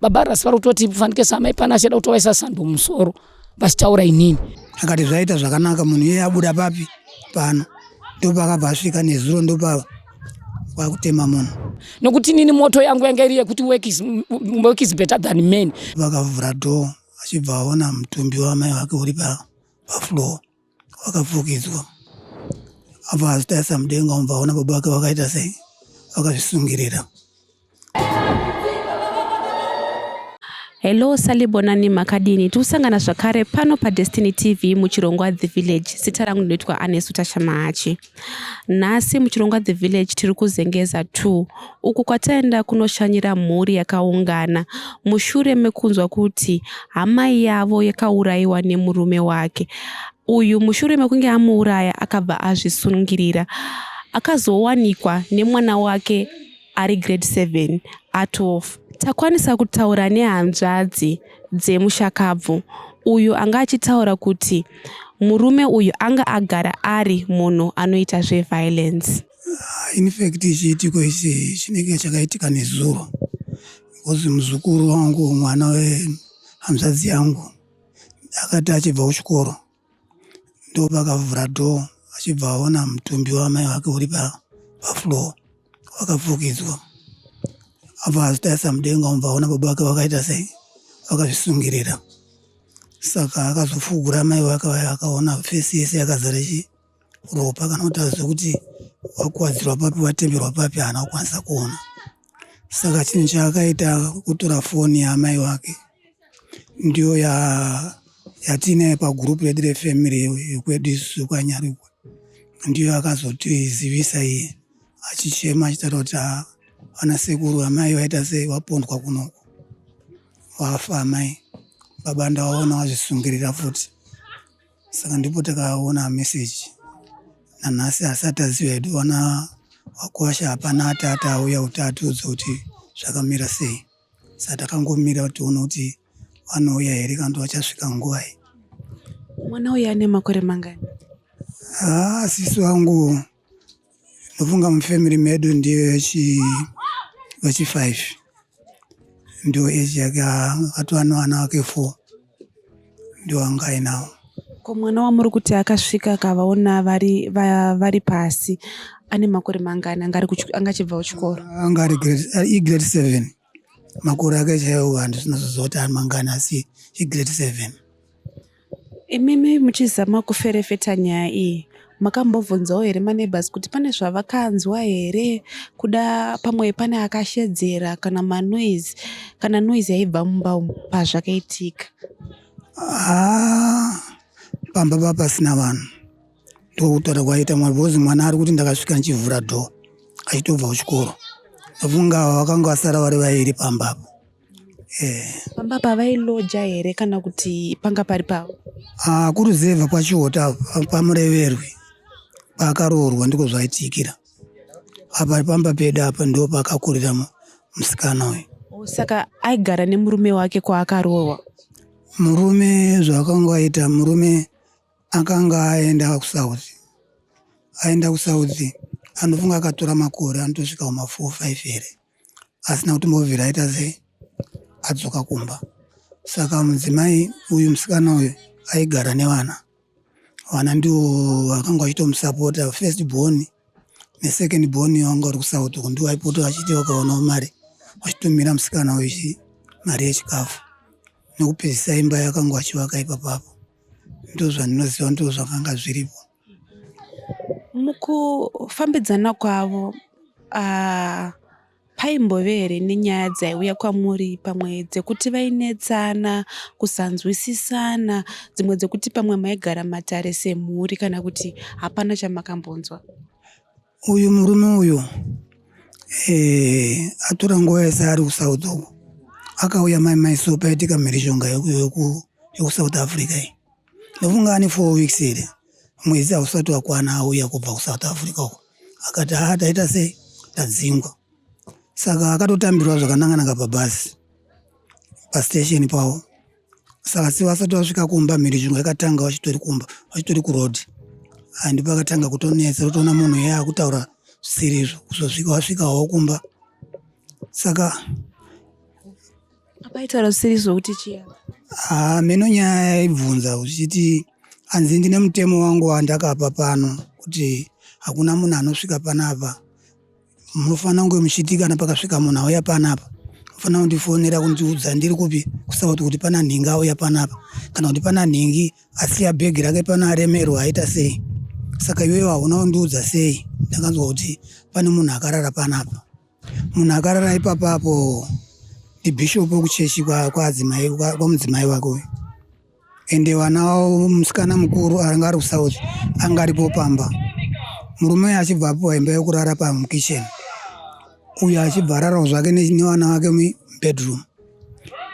Baba Rasi vari kutoti fanike samai pana achada kutovaisa sando mumusoro vachitaura inini. Akati zvaita zvakanaka munhu iye abuda papi pano ndopakabva asvika nezuro ndopa kwakutema munhu. Nokuti inini moto yangu yanga iri yekuti work is, work is better than men. Vakavhura door achibva aona mutumbi wamai vake uri pafloor wakafukidzwa. Abva azitarisa mudenga obva aona baba vake vakaita sei vakazvisungirira. Hello salibonani makadini tikusangana zvakare pano paDestiny TV muchirongwa The Village zita rangu ndinoitwa Anesu Tashamahachi nhasi muchirongwa The Village tiri kuzengeza 2 uku kwataenda kunoshanyira mhuri yakaungana mushure mekunzwa kuti hama yavo yakaurayiwa nemurume wake uyu mushure mekunge amuuraya akabva azvisungirira akazowanikwa nemwana wake ari grade 7 atofa. Takwanisa kutaura nehanzvadzi dzemushakabvu uyu anga achitaura kuti murume uyu anga agara ari munhu anoita zveviolence. Ah, in fact chiitiko ichi chinenge chakaitika nezuro because muzukuru wangu mwana wehanzvadzi yangu akati achibva kuchikoro ndopakavhura door achibva aona mutumbi wamai vake uri pafloor wakafukidzwa abva azitarisa mudenga obva aona baba vake vakaita sei vakazvisungirira saka akazofugura mai vake vaya akaona fesi yese yakazara chi ropa kana kuti azive kuti wakuwadzirwa papi watemerwa papi haana kukwanisa kuona saka chinhu chaakaita kutora foni yaamai vake ndiyo yatiinayo pagurupu redu refamily yekwedu isusu kwanyarikwa ndiyo akazotizivisa iye achichema achitaura kuti ah, vana sekuru amai vaita sei vapondwa kunoko wafa amai baba ndawaona wazvisungirira futi saka ndipo takaona meseji nanhasi asati aziva hedu vana vakwasha hapana ati ati auya kuti atiudze kuti zvakamira sei saka takangomira kuti tione kuti vanouya here kana kuti vachasvika nguvai. Mwana uyu ane makore mangani? Haa sisi wangu ndofunga mufamily medu ndiye wechi five ndio age yake akatova nevana vake four ndio anga ainawo. Ko mwana wamuri kuti akasvika akavaona vari, va, vari pasi ane makore mangani anga achibva kuchikoro? Anga ari igrade 7 makore ake chaiwo handisinazoziva kuti ari mangani asi igrade 7. Imimi muchizama kuferefeta nyaya iyi makambobvunzawo here maneighbors kuti pane zvavakanzwa here kuda pamwe pane akashedzera kana manoise kana noise yaibva mumba umu pazvakaitika? Haa pamba papasina vanhu ndokutaura kwaita mwari because mwana ari kuti ndakasvika ndichivhura door achitobva kuchikoro ndafunga ava vakanga vasara vari vairi pamba apo eh. Pamba apa vailoja here kana kuti panga pari pavo? Ah, kuruzevha kwachihota pamureverwi paakaroorwa ndiko zvaitikira apa pamba pedu apa ndo pakakurira musikana uyu. Oh, saka aigara nemurume wake kwaakaroorwa? Murume zvaakanga aita murume akanga aenda kusouth aenda kusouth anofunga akatora makore anotosvika kuma 4 5 here asina kutombobvira aita sei adzoka kumba saka mudzimai uyu musikana uyu aigara nevana vana ndivo vakanga vachitomusapota first born nesecond born vanga vari kusouth uku ndivo vaipota vachiti vakaonawo mari vachitumira musikana uyu mari yechikafu nekupedzisa imba yakanga vachivaka ipapapo ndozvandinoziva ndozvakanga zviripo Mukufambidzana kwavo uh, paimbove here nenyaya dzaiuya kwamuri pamwe dzekuti vainetsana, kusanzwisisana, dzimwe dzekuti pamwe maigara matare semhuri kana kuti hapana chamakambonzwa? Uyu murume uyu eh, atora nguva yese ari kuSouth uku akauya mai mai so paitika mhirizhonga yekuSouth Africa iyi ndofunga ane four weeks here mwedzi hausati wakwana auya kubva kusouth africa uko akati haa taita sei tadzingwa saka akatotambirwa zvakananganaka pabhazi pastation pavo saka si vasati vasvika kumba mhirizhonga yakatanga vachitori kumba vachitori kuroad and pakatanga kutonetsa kutoona munhu iye akutaura zvisirizvo kuzosvika vasvikawo kumba saka. Apaitaura zvisiri zvokuti chiya. Ah, meno nyaya yaibvunza uchiti hanzi ndine mutemo wangu wandakapa pano kuti hakuna munhu anosvika panapa munofanira kunge muchiti kana pakasvika munhu auya panapa mufanira kundifonera kundiudza ndiri kupi kusauti kuti pana nhingi auya panapa kana kuti pana nhingi asiya bhegi rake pano aremerwa aita sei saka iwewe hauna kundiudza sei ndakanzwa kuti pane munhu akarara panapa munhu akarara ipapapo ndibhishopu wekuchechi kwamudzimai wake uyu ende vana vavo musikana mukuru anga ari kusouth anga aripo pamba murume uyu achibva apiwa imba yekurara pamukitchen uyo achibva ararawo zvake nevana vake mubedroom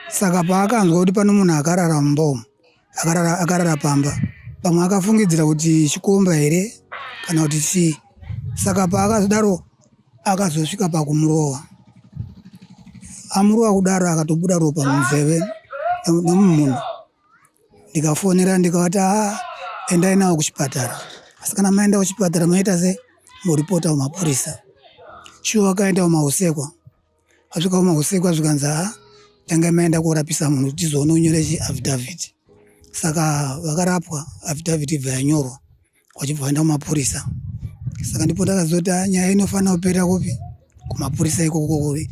saka paakanzwa kuti pane munhu akarara mumba umu akarara, akarara pamba pamwe akafungidzira kuti chikomba here kana kuti chii saka paakazodaro akazosvika pakumurova amurova kudaro akatobuda ropa munzeve nemumhuno ndikafonera ndikavati haa endai nawo kuchipatara asi kana maenda kuchipatara maita se moripota kumapurisa shuwa vakaenda kumahusekwa Vasvika kumahusekwa zvikanzi haa tangai maenda korapisa munhu tizoona kunyora chi affidavit saka vakarapwa affidavit ibva yanyorwa vachibva vaenda kumapurisa saka ndipo takazoti ah, nyaya inofanira kuperera kupi kumapurisa ikoko kuri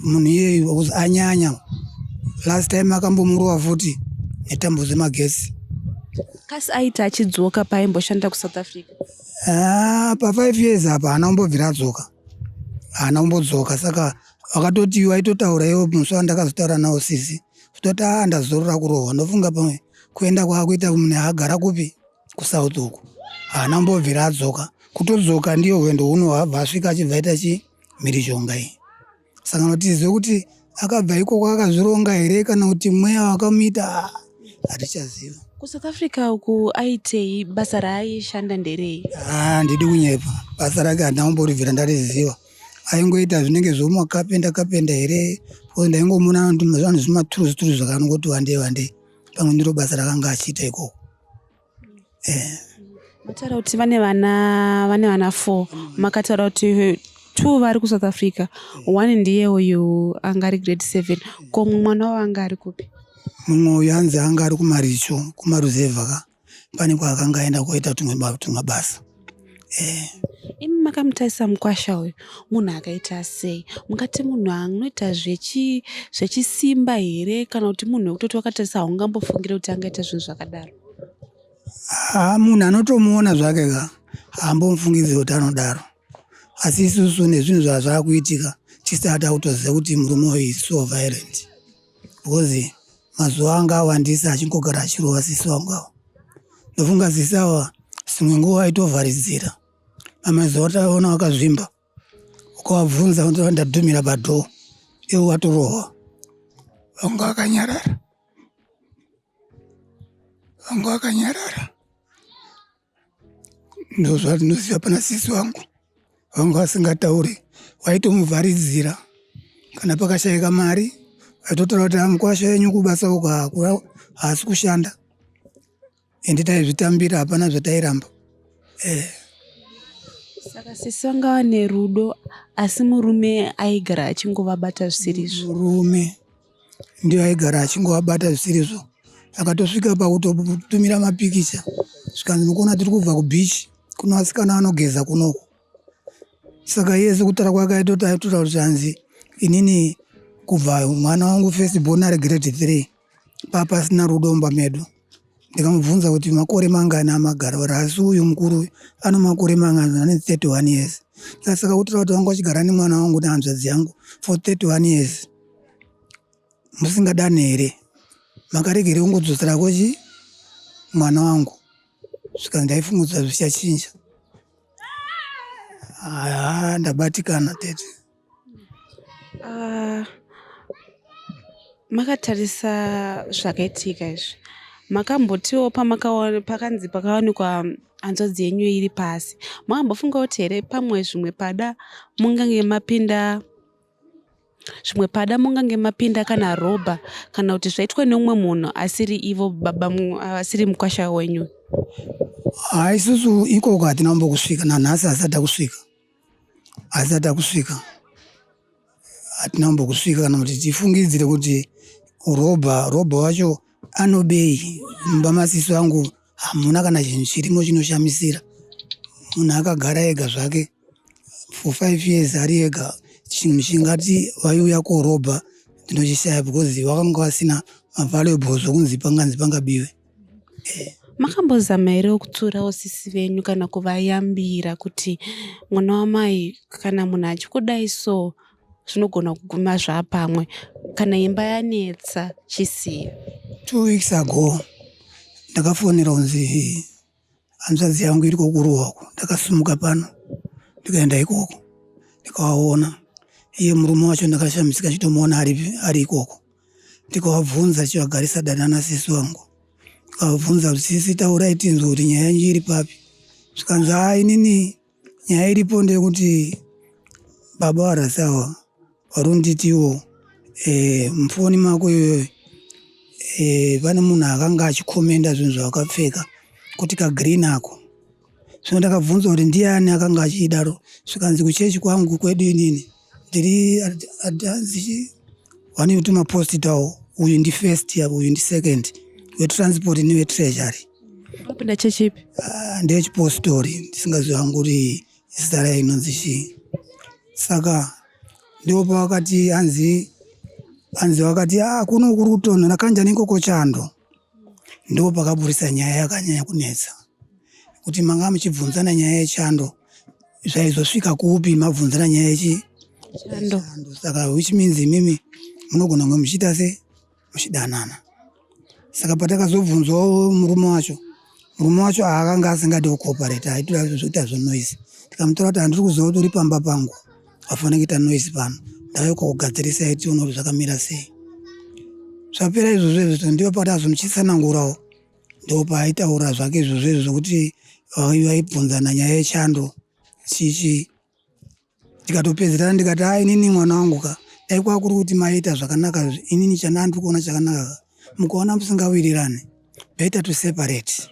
munhu iyeyu anyanya last time akambomurova futi netambo dzemagetsi kasi aiti achidzoka paaimboshanda kusouth africa ah, pa five years apa haana kumbobvira adzoka haana kumbodzoka saka vakatoti waitotaura iwo musi wandakazotaura nawo sisi kutoti aa ndazorora kurohwa ndofunga pamwe kuenda kwaakuita munhu agara kupi kusouth uku haana kumbobvira adzoka kutodzoka ndiyo hwendo huno hwabva asvika achibva aita chi mhirizhonga iyi saka notizive kuti akabva ikoko akazvironga here kana kuti mweya wakamuita hatichaziva kusouth africa uku aitei basa raaishanda nderei handidi kunyepa basa rake handina kumboribvira ndariziva aingoita zvinenge zvomakapenda kapenda here because ndaingomuona zvanhu zvimaturuzi turuzi zvakanongoti wandei wandei pamwe ndiro basa rakanga achiita ikoko eh. Mataura kuti vane vana vane vana 4 makataura kuti two vari kusouth africa one ndiye uyu anga ari grade 7 ko mumwe mwana wavo anga ari kupi mumwe uyu anzi anga ari kumaricho kumaruzevha ka pane kwaakanga aenda koita tumwe tumabasa eh. Imi makamutarisa mukwasha uyu munhu akaita sei mungati munhu anoita zvechisimba here kana kuti munhu wekutoti wakatarisa haungambofungire kuti angaita zvinhu zvakadaro Haa munhu anotomuona zvake ka haambomufungidzi kuti anodaro asi isusu nezvinhu zvazvakuitika tisati takutoziva kuti murume uyu is so violent because mazuva anga awandisa achingogara achirova sisi vangu ava ndofunga sisi ava dzimwe nguva aitovharidzira mamazuva taona vakazvimba ukavabvunza vanoti ndadhumira padhoo ivo vatorohwa vanga vakanyarara vanga vakanyarara ndozvandinoziva pana sisi vangu vanga vasingatauri waitomuvharidzira kana pakashaika mari vaitotaura kuti amukwasha yenyu kubasa uko haasi kushanda ende taizvitambira hapana zvatairamba eh. Saka sisi vanga vane rudo asi murume aigara achingovabata zvisirizvo. Murume ndiye aigara achingovabata zvisirizvo akatosvika pakutotumira mapikicha zvikanzi mukuona tiri kubva kubeach kuno vasikana vanogeza kunoku saka iye sekutaura kwake aitoti aitotaura kuti hanzi inini kubva mwana wangu first born ari grade 3 papasina rudo mumba medu ndikamubvunza kuti makore mangani amagara uri asi uyu mukuru uyu ano makore mangani ane 31 years saka kutora kuti vanga vachigara nemwana wangu nehanzvadzi yangu for 31 years musingadani here makaregere kungodzosera kochi mwana wangu svika ndaifungudza zvichachinja haa ndabatikana tete Makatarisa zvakaitika izvi makambotiwo pakanzi pakawanikwa hanzvadzi yenyu iri pasi makambofunga kuti here pamwe zvimwe pada mungange mapinda zvimwe pada mungange mapinda kana robha kana kuti zvaitwa neumwe munhu asiri ivo baba asiri mukwasha wenyu haa isusu ikoko hatina kumbokusvika nanhasi hasati akusvika hasati akusvika. Hatina kumbokusvika kana kuti tifungidzire kuti robha robha wacho anobei. Mumba masisi vangu hamuna kana chinhu chirimo chinoshamisira. Munhu akagara ega zvake for 5 years ari ega, chinhu chingati vaiuya korobha ndinochishaya because vakanga vasina mavaluables okunzi panganzi pangabiwe. Makambozama here kutsiurawo sisi venyu kana kuvayambira kuti mwana wamai, kana munhu achikudai so, zvinogona kuguma zvapamwe, kana imba yanetsa chisiya? 2 weeks ago ndakafonera kunzi hanzvadzi yangu iri kokuruwa uko. Ndakasimuka pano ndikaenda ikoko, ndikavaona. Iye murume wacho ndakashamisika chitomuona ari ikoko. Ndikavabvunza, chivagarisa dana nasisi wangu, ndikavabvunza kuti, "Sisi, taurai tinzwe kuti nyaya yenyu iri papi." Zvikanzi, "Haa, inini nyaya iripo ndeyekuti baba vaRasawa vari kunditiwo mufoni mako iyoyo pane munhu akanga achikomenda zvinhu zvawakapfeka kuti kagreen ako." Zvino ndakabvunzwa kuti ndiani akanga achidaro, zvikanzi kuchechi kwangu kwedu, inini ndiri hanzi one wetumapositawo, uyu ndifirst, uyu ndisecond, wetransport newetreasury. Unopinda chechi ipi? Ah, ndeyechipostori, ndisingazivi hangu kuti zita rayo inonzi chii. Saka ndipo pavakati hanzi vakati, "Ah, kuno kuri kutonhora kanjani ikoko chando." Ndipo pakaburisa nyaya yakanyanya kunetsa kuti manga muchibvunzana nyaya yechando, zvaizosvika kupi mabvunzana nyaya yechi chando. Saka which means imimi munogona kunge muchiita se muchidanana. Saka patakazobvunzwawo murume wacho akanga asingadi kucooperate, aitoda zvokuita zvenoise. Tikamutora kuti, "Handiri kuziva kuti uri pamba pangu, hafaniri kuita noise pano, ndauya kugadzirisai tione kuti zvakamira sei." Zvapera izvozvo izvo, ndipo patazomuchitsanangurawo, ndo paaitaura zvake izvozvo izvo zvokuti vaibvunzana nyaya yechando chichi. Tikatopedzerana, ndikati, "Ai, inini mwana wangu ka, dai kwakuri kuti maita zvakanaka, inini chandandiri kuona chakanaka ka, mukaona musingawirirani, better to separate.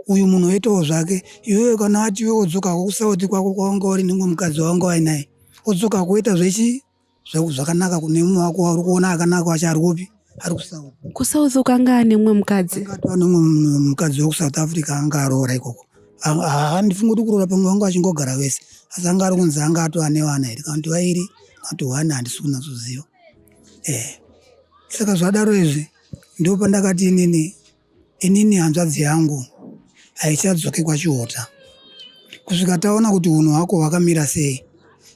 Uyu munhu oitawo zvake, iwewe kana wati iwe wodzoka kuSouth kwako kwawanga uri nemumwe mukadzi wawanga wainaye, wodzoka kuita zvechi zvakanaka kune mumwe wako wauri kuona akanaka wacho ari kupi? Ari kuSouth." KuSouth ukanga ane mumwe mukadzi? Angatova nemumwe mukadzi wekuSouth Africa anga aroora ikoko. Handifungi kuti kuroora, pamwe vanga vachingogara vese, asi anga ari kunzi anga atova nevana here, kana kuti vairi, kana kuti one, handisi kunyatsoziva. Saka zvadaro izvi, ndo pandakati inini hanzvadzi yangu haichadzoke kwaChihota kusvika taona kuti unhu hwako hwakamira sei.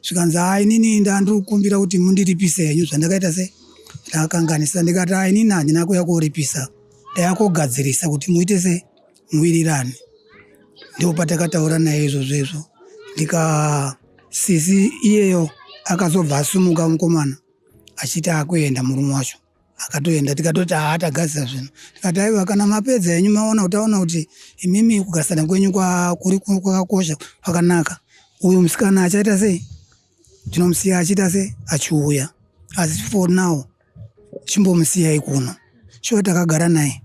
Zvikanzi, "Haa, inini ndandiri kukumbira kuti mundiripise henyu zvandakaita sei, ndakakanganisa." Ndikati, "Haa, inini handina kuuya koripisa, ndauya kogadzirisa kuti muite sei, muwirirane." Ndipo patakataura naye izvozvo izvo. Ndika sisi iyeyo akazobva asumuka mukomana achiti akuenda, murume wacho akatoenda. Tikatoti, "Haa, tagadzisa zvinhu." Tikati, "Aiwa, kana mapedza henyu, maona kuti taona kuti imimi kugarisana kwenyu kuri kwakakosha, kwakanaka, uyu musikana achaita sei, tinomusiya achiita sei, achiuya. Asi for now chimbomusiyai kuno." Shuwa takagara naye,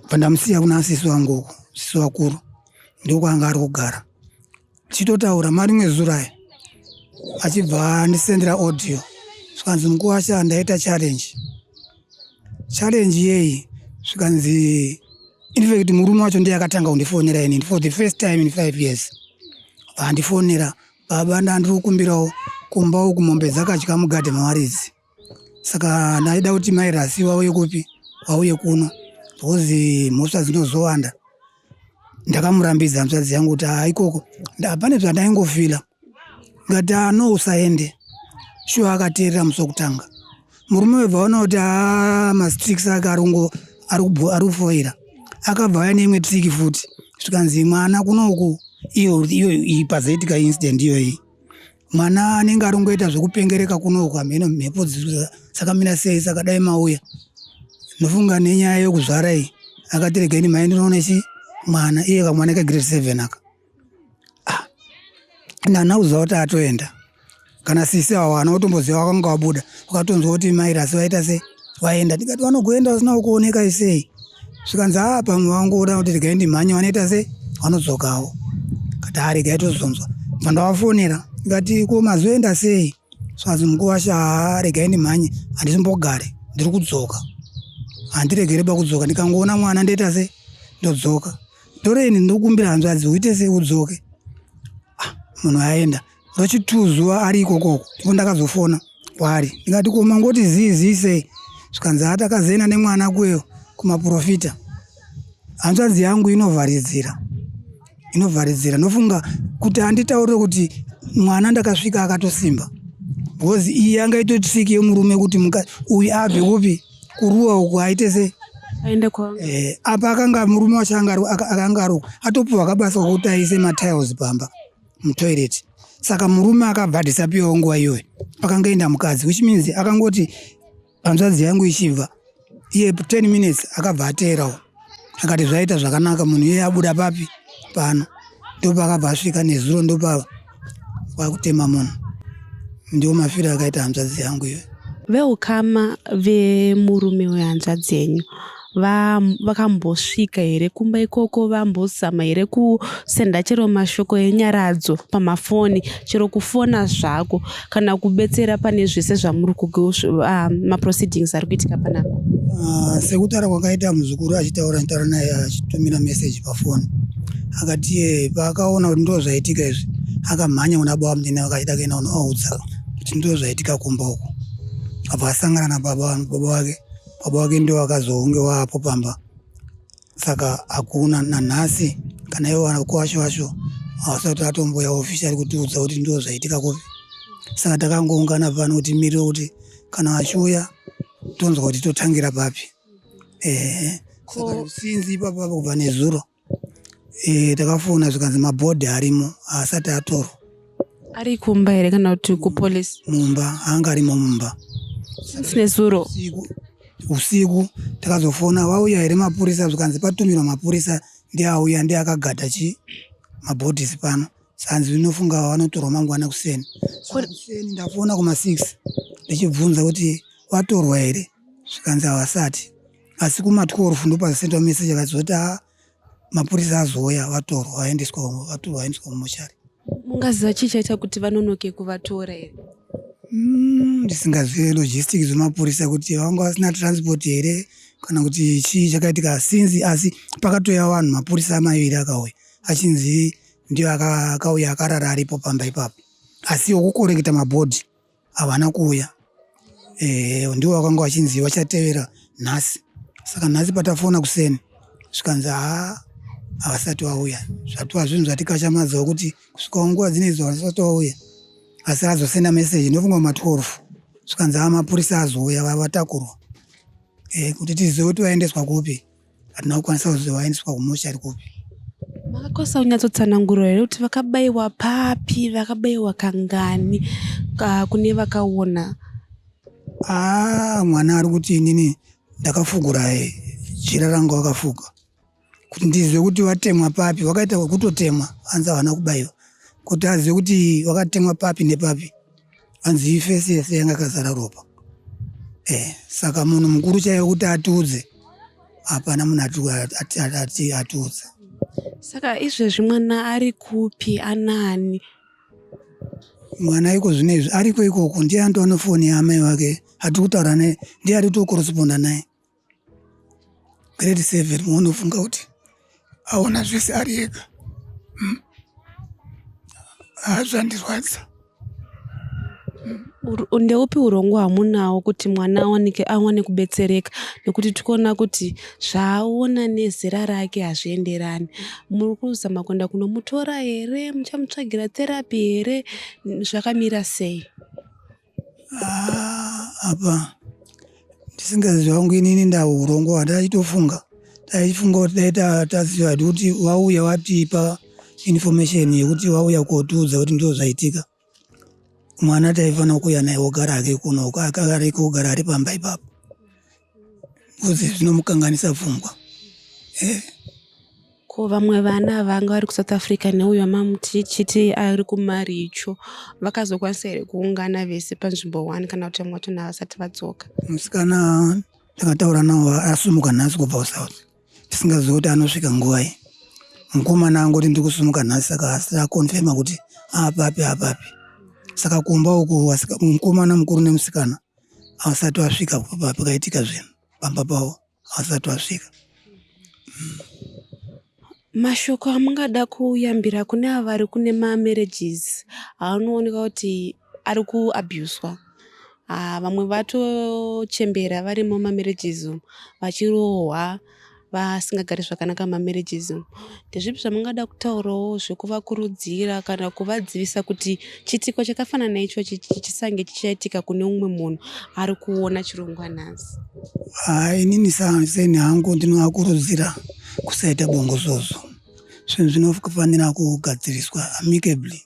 pandamusiya kuna sisi wangu uko, sisi vakuru, ndokwanga ari kugara. Tichitotaura marimwe zuro aya, achibva andisendera audio, zvikanzi, "Mukuwasha, ndaita challenge." "Challenge yei?" Zvikanzi, infact murume wacho ndiye akatanga kundifonera inini for the first time in 5 years. Vandifonera, "Baba, ndandiri kukumbirawo kumba uku mombe dzakadya mugadhi mawaridzi, saka ndaida kuti mai Rasi vauye kupi, vauye kuno, because mhosva dzinozowanda." Ndakamurambidza hanzvadzi yangu kuti, "Haa, ikoko pane zvandaingofila." Ngati, "Ano, usaende." Shuwa akateerera musi wekutanga. Murume webva aona kuti haa, mastricks ake ari kufoira. Akabva auya neimwe trick futi, zvikanzi mwana kunoku, iyo iyo iyi pazoitika incident iyoyi, mwana anenge ari kungoita zvekupengereka kunoku, hameno mhepo dzakamira sei, saka dai mauya. Ndofunga nenyaya yekuzvara iyi, akati, "Regeni mai ndinoona chi mwana." Iye kamwana kegrade 7 aka. Ah, ndana kuziva kuti atoenda, kana sisi avo haana kutomboziva, vakanga vabuda, vakatonzwa kuti mai Rasi vaita sei, vaenda. Ndikati, "Vanogoenda vasina kuoneka sei?" Zvikanzi, "Aa, pamwe vangoda kuti regai ndimhanye, vanoita sei, vanodzokawo." Kati, "Haa, regai tozonzwa." Bva ndavafonera, ndikati, "Ko mazoenda sei?" Zvikanzi mukuwasha haa regai ndimhanye handisimbogare ndiri kudzoka. Handiregere ba kudzoka ndikangoona mwana ndoita sei ndodzoka. Doreen ndokumbira hanzvadzi uite sei udzoke. Ah, munhu aenda. Rochitu zuva ari ikokoko ndipo ndakazofona kwaari ndikati ko mangoti zii zii sei zvikanzi haa takazoenda nemwana kuyo kumaprofita hanzvadzi yangu inovharidzira inovharidzira ndofunga kuti anditaurire kuti mwana ndakasvika akatosimba because iyi yanga itotsiki yemurume kuti uyu abve kupi kuruwa uku aite sei aende kwa eh, apa akanga murume wacho anga akanga ari atopiwa kabasa kokuti aise matiles pamba mutoilet saka murume akabva adisapiwawo nguva iyoyo pakangoenda mukadzi which means akangoti hanzvadzi yangu ichibva iye 10 minutes akabva ateerawo akati zvaita zvakanaka munhu iye abuda papi pano ndopaakabva asvika nezuro ndopa kwakutema munhu ndiwo mafiro akaita hanzvadzi yangu iyoyo Veukama vemurume wehanzvadzi yenyu vakambosvika here kumba ikoko vambozama here kusenda chero mashoko enyaradzo pamafoni chero kufona zvako kana kubetsera pane zvese zvamuri ah, maproceedings ari kuitika panapa ah, sekutaura kwakaita muzukuru achitaura achitaura naye achitumira meseji pafoni akati eh, paakaona kuti ndo zvaitika izvi akamhanya kuna baba munene akachida kuenda kunovaudza kuti ndo zvaitika kumba uku abva asangana nababa baba wake baba wake ndio wakazonge waapo pamba saka hakuna nanhasi kana ivo vakwasha vacho havasati vatombouya officially kutiudza kuti ndio zvaitika kupi saka takangoungana pano kuti miriro kuti kana vachiuya tonzwa kuti totangira papi ehe saka sinzi ipapo kubva nezuro E, takafona zvikanzi mabhodhi arimo haasati atorwa. Ari kumba here kana kuti kupolice? Mumba, anga arimo mumba. Since nezuro? Usiku, usiku takazofona vauya here mapurisa zvikanzi patumirwa mapurisa ndiye auya ndiye akagada chi mabhodhisi pano sanzi unofunga vanotorwa mangwana kuseni. Kuseni ndafona kuma 6 ndichibvunza kuti vatorwa here zvikanzi havasati asi kuma 12 ndopazosendwa message akazoti ah mapurisa azouya vatorwa vaendeswa vatorwa vaendeswa kumochari. Mungaziva chii chaita kuti vanonoke kuvatora here? Mm, ndisingazive logistics zvemapurisa kuti vanga vasina transport here kana kuti chii chakaitika since asi pakatouya vanhu mapurisa maviri akauya achinzi ndiyo akauya akarara aripo pamba ipapo asi okukoreketa mabhodhi havana kuuya eh, ndiwo vakanga vachinzi vachatevera nhasi saka nhasi patafona kuseni zvikanzi haa havasati vauya zvatova zvinhu zvatikashamadzawo kuti kusvikawo nguva dzine idzo havasati vauya asi azosenda meseji ndofunga kuma 12 zvikanzi haa mapurisa azouya vatakurwa eh, kuti tizive kuti vaendeswa kupi hatina kukwanisa kuziva vaendeswa kumochari kupi. Makakwanisa kunyatsotsanangura here kuti vakabaiwa papi, vakabaiwa kangani kune vakaona? Ah, mwana ari kuti inini ndakafugura eh, jira rangu vakafuga kuti ndizive kuti vatemwa papi, vakaita wekutotemwa hanzi havana kubaiwa kuti azive kuti vakatemwa papi nepapi hanzi ifesi yese yanga yakazara ropa eh, saka munhu mukuru chaiye kuti atiudze hapana munhu atiudza saka izvezvi mwana ari kupi anani mwana iko zvino izvi ariko ikoko ndiye antoona foni yaamai vake hatiri kutaura naye ndiye ari kutokorosponda naye grade 7 unofunga kuti aona zvese ari ega hmm. Zvandirwadza. Ndeupi urongwa hwamunawo kuti mwana awanike awane kubetsereka nekuti tikuona kuti zvaaona nezera rake hazvienderani. Muri kuzama kuenda kunomutora here muchamutsvagira therapy here zvakamira sei? Ah, apa ndisingazivi hangu inini ndahurongwa hwandachitofunga taifunga kuti dai taziva hedu kuti wauya watipa information yekuti wauya kotiudza kuti ndizvo zvaitika mwana taifanira kuuya naye wogara hake kuno akareke kugara ari pamba ipapo because zvinomukanganisa pfungwa eh. Ko vamwe vana vanga vari kuSouth Africa neuyo wamamuti ari kumaricho vakazokwanisa here kuungana vese panzvimbo one kana kuti vamwe vachona havasati vadzoka? Musikana ndakataura nawo asumuka nhasi kubva kuSouth tisingazivi kuti anosvika nguvai. Mukomana angoti ndiri kusumuka nhasi saka asati akonfema kuti apapi apapi. Saka kumba uku mukomana mukuru nemusikana havasati vasvika pakaitika zvinhu pamba pavo havasati vasvika. Mashoko amungada kuyambira kune ava vari kune mamarriages anooneka kuti ari kuabhuswa. Ah, vamwe vatochembera vari mumamarriages umu vachirohwa vasingagari zvakanaka mumamarriages umu. Ndezvipi zvamungada kutaurawo zvekuvakurudzira kana kuvadzivisa kuti chiitiko chakafanana neichochi chisange chichaitika kune umwe munhu ari kuona chirongwa nhasi? Haa inini seni hangu ndinovakurudzira kusaita bongozozo. Zvinhu zvinofanira kugadziriswa amicably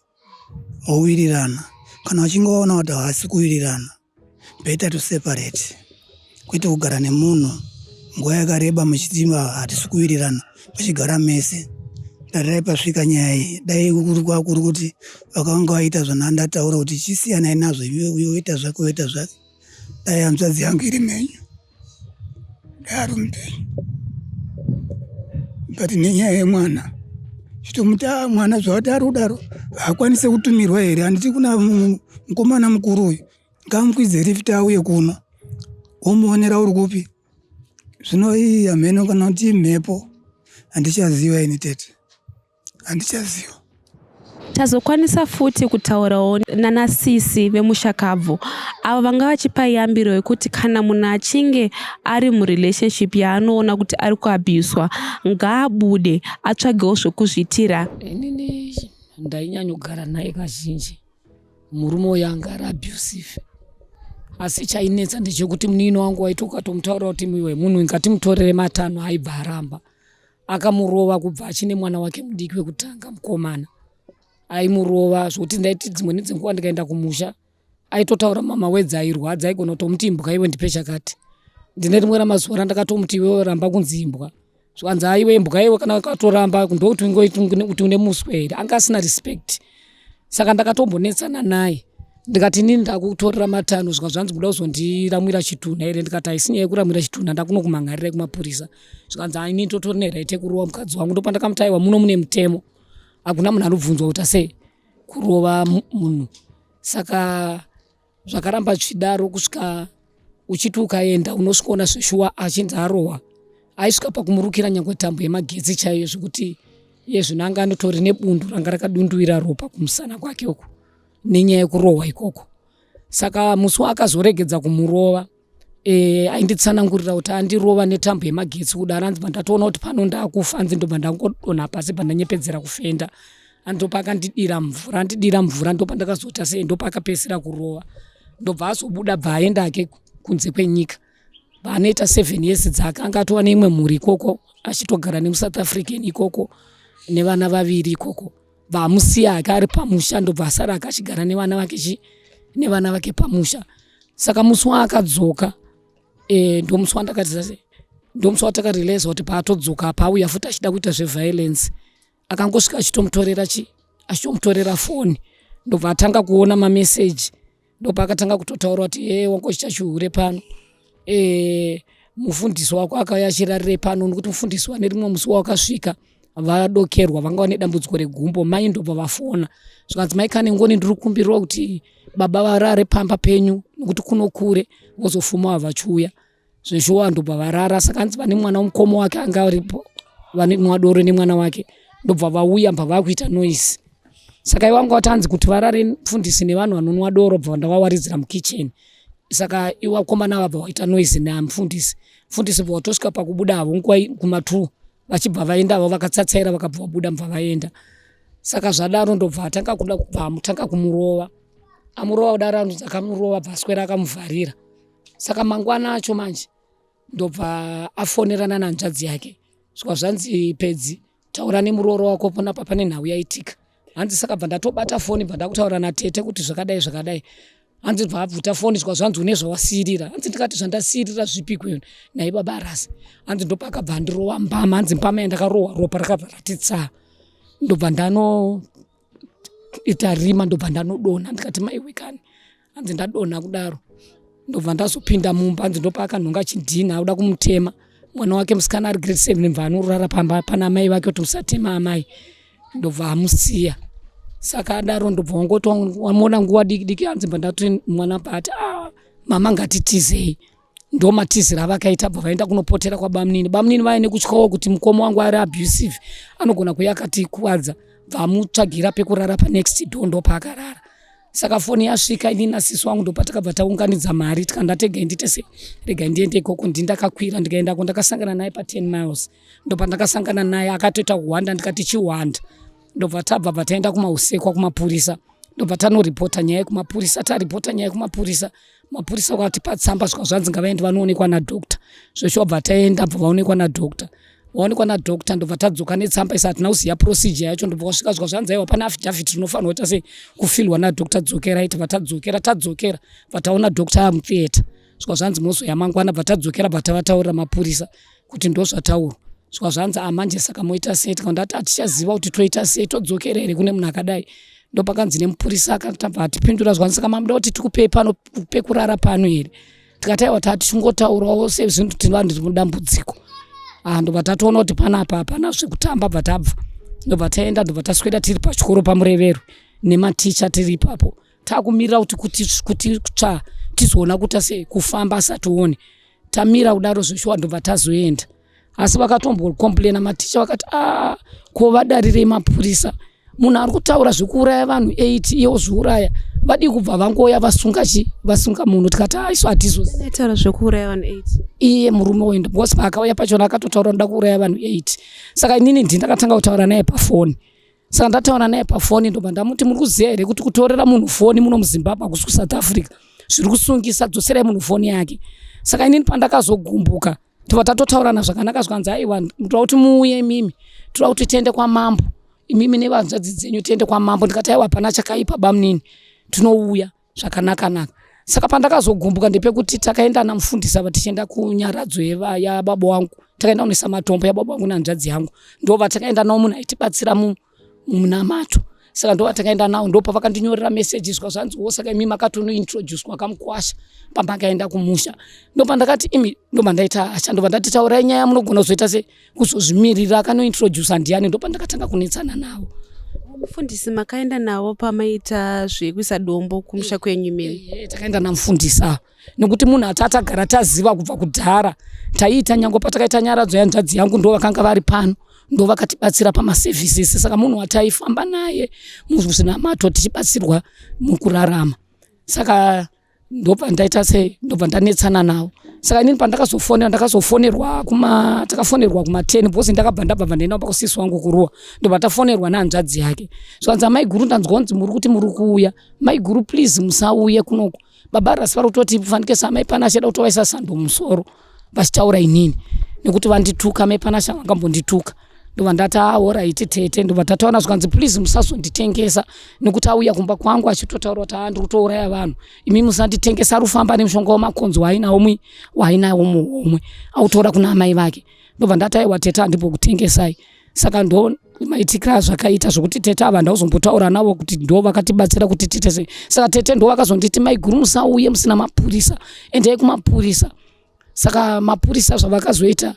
vowirirana. Kana vachinge vaona kuti havasi kuwirirana better to separate kwete kugara nemunhu nguva yakareba muchiti hatisi kuwirirana muchigara mese. Tarirai pasvika nyaya iyi dai kuri kwakuri kuti vakanga vaita zvandataura kuti chisiyanai nazvo uyo oita zvake oita zvake dai hanzvadzi yangu iri mhenyu dai ari mupenyu but nenyaya yemwana chitomuti ah, mwana zvawati ari kudaro haakwanise kutumirwa here handiti kuna mukomana mukuru uyu ngamukwidze lift auye kuno womuonera uri kupi zvino iyi hameno kana kuti imhepo handichaziva ini tete handichaziva. Tazokwanisa futi kutaurawo nanasisi vemushakabvu avo vanga vachipa yambiro yekuti kana munhu achinge ari murelationship yaanoona kuti ari kuabhuswa ngaabude atsvagewo zvekuzviitira. Inini ndainyanyogara naye kazhinji murume uyu anga ari abusive asi chainetsa ndechekuti munin'ina wangu waiti ukatomutaura kuti iwe munhu ngatimutorere matanho aibva aramba akamurova kubva achine mwana wake mudiki wekutanga mukomana aimurova zvokuti ndaiti dzimweni dzenguva ndikaenda kumusha aitotaura mama wedzi airwadza aigona kutomuti imbwa iwe ndipe chakati ndine rimwe ramazuva randakatomuti iwewe ramba kunzi imbwa zvikanzi aiwe imbwa iwe kana ukatoramba ndokuti kuti une muswe here anga asina respect saka ndakatombonetsana naye ndikati inini ndakutorera matanho zvika zvanzi kuda kuzondiramwira chitunha here ndikati haisi nyaya yekuramwira chitunha ndakunokumhan'arirai kumapurisa zvikanzi haini totori neright yekurova mukadzi wangu ndopandakamuti aiwa muno mune mutemo hakuna munhu anobvunzwa kuti asei kurova munhu saka zvakaramba zvichidaro kusvika uchiti ukaenda unosvikoona zveshuwa achinzi arohwa aisvika pakumurukira nyangwe tambo yemagetsi chaiyo zvekuti iye zvino anga anotori nebundu ranga rakadunduira ropa kumusana kwake uku nenyaya yekurohwa ikoko saka musi waakazoregedza kumurova e, ainditsanangurira kuti andirova netambo yemagetsi kudaro anzi bandatoona kuti pano ndakufa anzi ndobva ndangodonha pasi bandanyepedzera kufenda ndopaakandidira mvura andidira mvura ndopandakazoita sei ndopakapedzisira kurova ndobva azobuda bva aenda ake kunze kwenyika vaanoita seven years dzake anga atova neimwe mhuri ikoko achitogara nemusouth african ikoko nevana vaviri ikoko vamusiya hake ari pamusha ndobva asara ake achigara nevana vake chi nevana vake pamusha saka musi waakadzoka e, ndomusi wandakati ndomusi watakareleasa kuti paatodzoka apa auya futi achida kuita zveviolence akangosvika achitomutorera chi achitomutorera foni ndobva atanga kuona mameseji ndopaakatanga kutotaura kuti e wangochita chihure pano e, mufundisi wako akauya achirarire pano nokuti mufundisi wane rimwe musi wawakasvika vadokerwa vanga vane dambudziko regumbo mai ndobva vafona zvikanzi mai kane ngoni ndiri kukumbirwa kuti baba varare pamba penyu nokuti kuno kure vozofuma vachiuya zveshuwa ndobva varara saka hanzi vane mwana wemukoma wake anga aripo vanonwa doro nemwana wake ndobva vauya mbva vakuita noise saka ivo vanga vatanzi kuti varare mufundisi nevanhu vanonwa doro bva ndavawaridzira mukitchen saka ivo vakomana vabva vaita noise namufundisi mufundisi bva watosvika pakubuda havo nguva kuma2 vachibva vaenda havo vakatsatsaira vakabva vabuda mbva vaenda saka zvadaro ndobva atanga kuda kubva amutanga kumurova amurova kudaro anonzi akamurova bva aswera akamuvharira saka mangwana acho manje ndobva afonerana nanzvadzi yake svika zvanzi pedzi taura nemurooro wako panapa pane nhau yaitika hanzi saka bva ndatobata foni bva ndakutaura natete kuti zvakadai zvakadai hanzi bva abvuta foni svika zvanzi une zvawasiirira hanzi ndikati zvandasiirira zvipi kweyo nai baba arasi hanzi ndopakabva andirova mbama hanzi mbama yandakarohwa ropa rakabva rati tsaa ndobva ndano ita rima ndobva ndanodonha ndikati maiwe kani hanzi ndadonha kudaro ndobva ndazopinda mumba hanzi ndopaakanhonga chidhina akuda kumutema mwana wake musikana ari grade seven bva anorara pamba pana amai vake kuti musatema amai ndobva amusiya. Saka adaro ndobva wangoti wamuona nguva diki diki hanzi bva ndati mwana bva ati ah, mama ngatitizei. Ndomatizira avakaita, bva vaenda kunopotera kwabamunini. Bamunini vaine kutyawo kuti mukoma wangu ari abusive, anogona kuuya akatikuvadza, bvamutsvagira pekurara panext door, ndopaakarara. Saka foni yasvika, ini nasisi wangu ndopatakabva taunganidza mari, tikandati regai ndiite sei, regai ndiende ikoko. Ndindakakwira ndikaendako, ndakasangana naye pa10 miles, ndopandakasangana naye akatoita kuhwanda, ndikati chihwanda. Ndobva tabva, bva taenda kumausekwa kumapurisa, ndobva tanoripota nyaya yekumapurisa. Taripota nyaya yekumapurisa, mapurisa vakatipa tsamba, svika zvanzi ngavaende vanoonekwa nadoctor. Zveshuwa bva taenda, bva vaonekwa nadoctor. Vaonekwa nadoctor, ndobva tadzoka netsamba isa. Hatina kuziva procedure yacho. Ndobva wasvika svika zvanzi aiwa, pane affidavit rinofanirwa kuita sei, kufilwa nadoctor, dzokerai. Tibva tadzokera. Tadzokera, bva taona doctor amutheatre, svika zvanzi mozoya mangwana. Bva tadzokera, bva tavataurira mapurisa kuti ndozvataurwa. Svika zvanzi amanje saka moita sei? Tikandati hatichaziva kuti toita sei, todzokera here kune munhu akadai? Ndopakanzi nemupurisa akatabva atipindura zvanzi, saka mamuda kuti tikupei pano pekurara pano here? Tikati aiwa, tatichingotaurawo sezvinhu tiri vanhu tiri mudambudziko. Ah, ndobva tatoona kuti panapa hapana zvekutamba, bva tabva, ndobva taenda, ndobva taswera tiri pachikoro paMureverwi nematicha, tiri ipapo takumirira kuti tsva tizoona kuita sei, kufamba asatione. Tamira kudaro zveshuwa, ndobva tazoenda. Asi vakatombocomplaina maticha, vakati a, ko vadarirei mapurisa? Munhu ari kutaura zvekuuraya vanhu 8, iye ozviuraya, vadii kubva vangoya vasunga chi vasunga munhu? Tikati aisu hatizozi. Taura zvekuuraya vanhu 8? Iye murume uyu, because paakauya pachona akatotaura ndoda kuuraya vanhu 8. Saka inini ndini ndakatanga kutaura naye pafoni. Saka ndataura naye pafoni, ndobva ndamuti, muri kuziva here kuti kutorera munhu foni muno muZimbabwe hakusi kuSouth Africa, zviri kusungisa? Dzoserai munhu foni yake. Saka inini pandakazogumbuka, tobva tatotaurana zvakanaka, zvikanzi aiwa, ndoda kuti muuye imimi, toda kuti tiende kwamambo, imimi nevanzvadzi dzenyu, tiende kwamambo. Ndikati aiwa, hapana chakaipa bamunini, tinouya zvakanaka-naka. Saka pandakazogumbuka ndepekuti takaenda namufundisi ava tichienda kunyaradzo yababa wangu, takaenda kunoisa matombo yababa wangu nehanzvadzi yangu. Ndo vatakaenda navo, munhu aitibatsira mumunamato. Saka ndo vatakaenda navo, ndo pavakandinyorera meseji, zvika zvanziwo saka imi makatonointroducwa kamukwasha pamakaenda kumusha. Ndo pandakati imi, ndobva ndaita hasha, ndobva ndati taurai nyaya, munogona kuzoita sei, kuzozvimirira, akanointroduca ndiani? Ndo pandakatanga kunetsana navo. Mufundisi makaenda navo pamaita zvekuisa dombo kumusha kwenyu imimi? Takaenda namufundisi ava nekuti munhu atatagara taziva kubva kudhara, taiita nyange patakaita nyaradzo yanzvadzi yangu, ndo vakanga vari pano, ndo vakatibatsira pamaservices. Saka munhu wataifamba naye muzvinamato, tichibatsirwa mukurarama. Saka ndobva ndaita sei, ndobva ndanetsana navo. Saka inini pandakazofonera, ndakazofonerwa kuma takafonerwa kuma10 because ndakabva ndabva bva ndaenda pakusisi wangu kuruwa. Ndobva tafonerwa nehanzvadzi yake, zvanzi, amaiguru, ndanzwa kunzi muri kuti muri kuuya. Maiguru, please musauye kunoku, baba Rasi vari kutoti fanike samai Panashe da kutovaisa sando mumusoro vachitaura inini nekuti vandituka. Mai Panashe vangambondituka? Ndobva ndati alright tete. Ndobva tataura, zvikanzi please musazonditengesa nekuti auya kumba kwangu achitotaura kuti ndiri kutouraya vanhu, imi musanditengesa. Ari kufamba nemushonga wemakonzo waainawo waainawo muhomwe, autora kuna amai vake. Ndobva ndati aiwa tete, handimbokutengesai. Saka ndo maitikira azvakaita zvokuti tete ava ndauzombotaura navo kuti ndo vakatibatsira kuti tiite sei. Saka tete ndo vakazonditi, maiguru, musauye musina mapurisa, endai kumapurisa. Saka mapurisa zvavakazoita,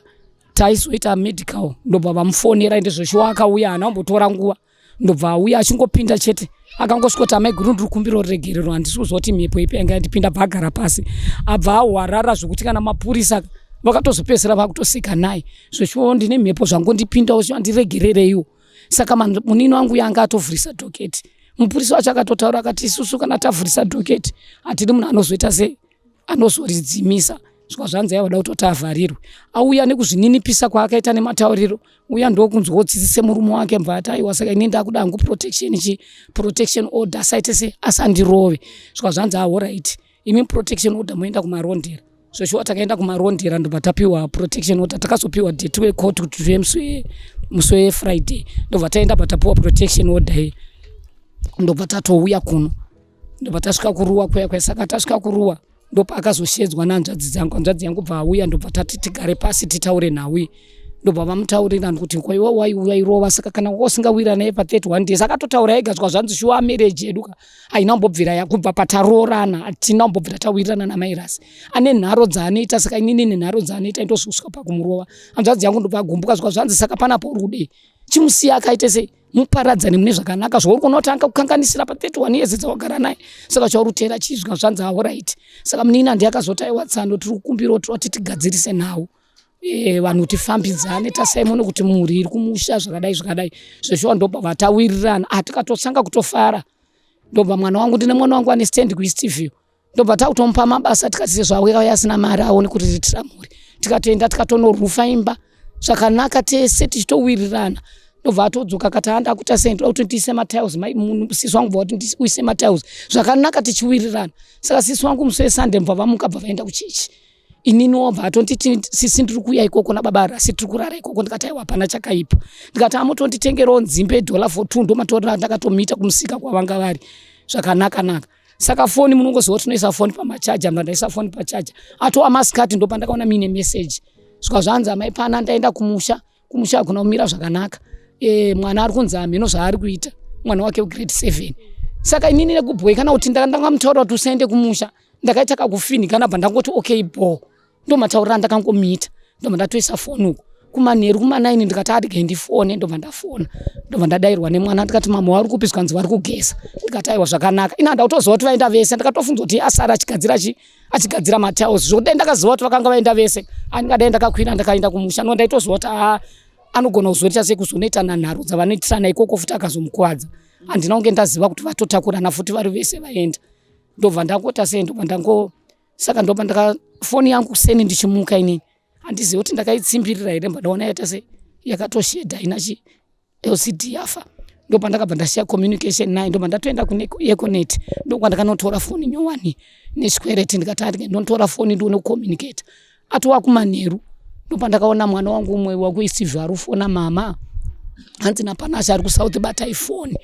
taizoita medical, ndobva vamufonera. Ende zveshuwa akauya, haana kumbotora nguva, ndobva auya. Achingopinda chete, akangosvikoti, amaiguru, ndiri kumbira ruregerero, handisi kuziva kuti mhepo ipi yanga yandipinda. Bva agara pasi, abva ahwarara zvokuti kana mapurisa vakatozopedzisira vakutoseka naye. Zveshuwa ndine mhepo zvangondipindawo, andiregerereiwo. Saka munini wangu yanga atovhurisa docket. Mupurisa wacho akatotaura akati, isusu kana tavhurisa docket, hatidi munhu anozoita sei, anozoridzimisa. Svika zvanzi aiwada kutoti avharirwe. Auya nekuzvininipisa kwaakaita nematauriro uya, ndokunzwawo tsitsi semurume wake, mbva ati aiwa, saka ini ndakuda hangu protection, chi protection order, asaite se asandirove. Svika zvanzi alright, imi protection order, moenda kuMarondera. Zveshuwa takaenda kuMarondera, ndobva tapiwa protection order. Takazopiwa date wecourt kuti tuye musi weFriday. Ndobva taenda, bva tapiwa protection order iyi, ndobva tatouya kuno, ndobva tasvika kuRuwa kuya kuya. Saka tasvika kuRuwa, ndopaakazoshedzwa nehanzvadzi dzangu. Hanzvadzi yangu bva auya, ndobva tati tigare pasi titaure nhau iyi. Ndobva vamutaurira kuti kwaiwa wairova, saka kana usingawira naye pa31 days, akatotaura ega. Zvika zvanzi shuwa marriage yedu ka haina kumbobvira, kubva pataroorana hatina kumbobvira tawirirana namairasi, ane nharo dzaanoita. Saka inini nenharo dzaanoita ndozosvika pakumurova. Hanzvadzi yangu ndobva agumbuka, zvika zvanzi saka panapo uri kudei? Chimusiya akaite sei? Muparadzane mune zvakanaka zvauri kuona kuti angakukanganisira pa 31 years dzawagara naye. Saka chauri kuteera chii zvika zvanzi alright. Saka munin'ina ndiye akazoti aiwa tsano tiri kukumbira kuti vati tigadzirise nhau. E, vanhu tifambidzane tasai muone kuti mhuri iri kumusha zvakadai zvakadai. Zveshuwa ndobva vatawirirana. Ah tikatosanga kutofara. Ndobva mwana wangu ndine mwana wangu ane stand kuEastview. Ndobva takutomupa mabasa tikati sezvo auya asina mari aone kuriritira mhuri. Tikatoenda tikatonorufa imba zvakanaka tese tichitowirirana. Ndobva atodzoka akati haa ndakuita sei ndoda kuti ndiise matiles mai sisi wangu bva kuti uise matiles zvakanaka tichiwirirana. Saka sisi wangu musi weSunday bva vamuka bva vaenda kuchechi. Inini wobva atonditi sisi ndiri kuuya ikoko nababa Rasi tiri kurara ikoko ndikati aiwa hapana chakaipa. Ndikati amutonditengerawo nzimbe dollar for two ndomatorera ndakatomiita kumusika kwavanga vari zvakanaka naka. Saka foni munongoziva kuti tinoisa foni pamachaja mba ndaisa foni pachaja atova masikati ndopandakaona muine message svika zvanzi amai pana ndaenda kumusha kumusha hakuna kumira zvakanaka e, mwana ari kunzi hamheno zvaari kuita mwana wake wegrade 7 saka inini nekubhoikana kuti ndakamutaura kuti usaende kumusha ndakaita kakufinhikana bva ndangoti okay bho ndomataurira andakangomuita ndobva ndatoisa foni uku kumanheru kuma9 ndikati arege ndifone ndobva ndafona ndobva ndadairwa nemwana ndikati mama vari kupi zvikanzi vari kugeza ndikati aiwa zvakanaka ini handautoziva kuti vaenda vese ndikatofunza kuti asara achigadzira chi achigadzira matiles zvokudai ndakaziva kuti vakanga vaenda vese andingadai ndakakwira ndakaenda kumusha no ndaitoziva kuti aa anogona kuzoita sei kuzonoita nanharo dzavanoitirana ikoko futi akazomukuvadza handina kunge ndaziva kuti vatotakurana futi vari vese vaenda ndobva ndangota sei ndobva ndango saka ndopa ndaka foni yangu kuseni ndichimuka inini handizivi kuti ndakaitsimbirira here mbadaona yaita sei yakatoshedha ina chi lcd yafa ndopa ndakabva ndasiya communication naye ndobva ndatoenda kune econet ndokwandakanotora foni nyowani nechikwereti ndikati andike ndonotora foni ndione kucommunicate atova kumanheru ndopandakaona mwana wangu umwe wakuisivhi ari kufona mama hanzi napanashe ari kusouth batai foni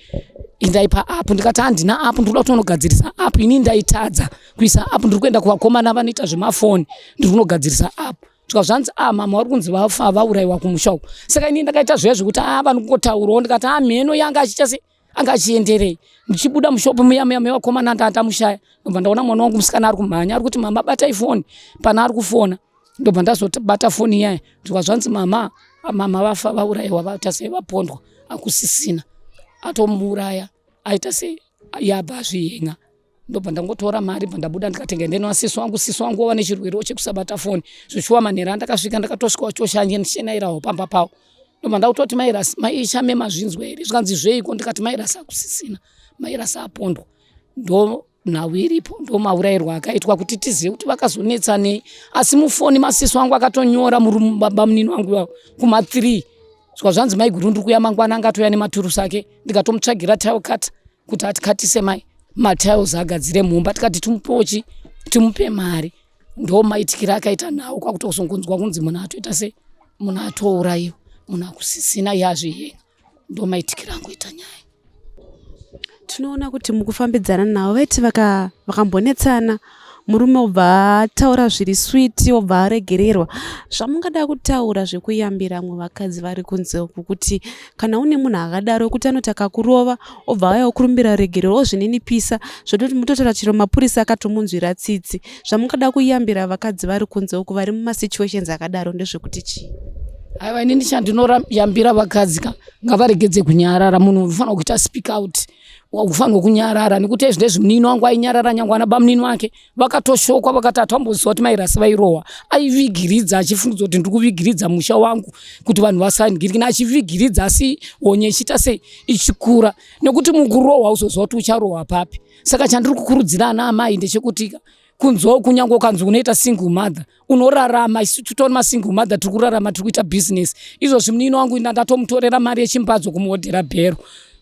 indai paapp ndikati handina app ndikuda kutonogadzirisa app ini ndaitadza kuisa app ndiri kuenda kuvakomana vanoita zvemafoni ndiri kunogadzirisa app svika zvanzi a ah, mama vari kunzi vafa vaurayiwa kumusha uku saka ini ndakaita zviya zvekuti a ah, vanokungotaurawo ndikati a ah, mheno yanga achiita sei anga achienderei ndichibuda mushopu muya muya mevakomana ndandamushaya ndobva ndaona mwana wangu musikana ari kumhanya ari kuti mama batai foni pana ari kufona ndobva ndazobata foni iyaya ndikwa zvanzi mama mama vafa vaurayiwa vaita sei vapondwa akusisina atomuuraya aita sei yabva azvihenga ndobva ndangotora mari bva ndabuda ndikatenga ndeno sisi wangu sisi wangu wava nechirwere chekusabata foni zveshuwa manhero andakasvika ndakatosvika vachoshanyenairawo pamba pavo ndobva ndakutoti mairasi maishame mazvinzwa here zvikanzi zveiko ndikati mairasi akusisina mairasi apondwa ndo nhau iripo ndo maurayirwo akaitwa kuti tizive kuti vakazonetsanei asi mufoni masisi wangu akatonyora murubamunini wangu iwawo kuma 3 zvika zvanzi maiguru ndiri kuya mangwana angatouya nematurusi ake ndikatomutsvagira tile cut kuti atikatise mai matiles agadzire mumba tikati timupochi timupe mari ndo maitikira akaita nhau kwakutozongonzwa kunzi munhu atoita sei munhu atourayiwa munhu akusisina yazvihenga ndo maitikira angoita nyaya tinoona kuti mukufambidzana navo vaiti vakambonetsana vaka murume obva ataura zviri switi obva aregererwa zvamungada kutaura zvekuyambira mwe vakadzi vari kunze uku kuti kana une munhu akadaro wekuti anoti akakurova obva auya okurumbira regerero ozvininipisa zvototi mutotora chero mapurisa akatomunzwira tsitsi zvamungada kuyambira vakadzi vari kunze uku vari mumasituations akadaro ndezvekuti chii aiwa inini chandinoyambira vakadzi ka ngavaregedze kunyarara munhu unofanira kuita speak out wakufanirwa kunyarara nekuti ezvi ndezvi munini wangu ainyarara nyangwe ana bamunini wake vakatoshokwa vakati hatamboziva kuti mairasi vairohwa aivigiridza achifungidza kuti ndiri kuvigiridza musha wangu kuti vanhu vasangirikina achivigiridza asi honye ichiita sei ichikura nekuti mukurohwa uzoziva kuti ucharohwa papi saka chandiri kukurudzira ana amai ndechekuti kunzwawo kunyange ukanzi unoita single mother unorarama isu titori masingle mother tiri kurarama tiri kuita business izvozvi munini wangu ina ndatomutorera mari yechimbadzo kumuodhera bhero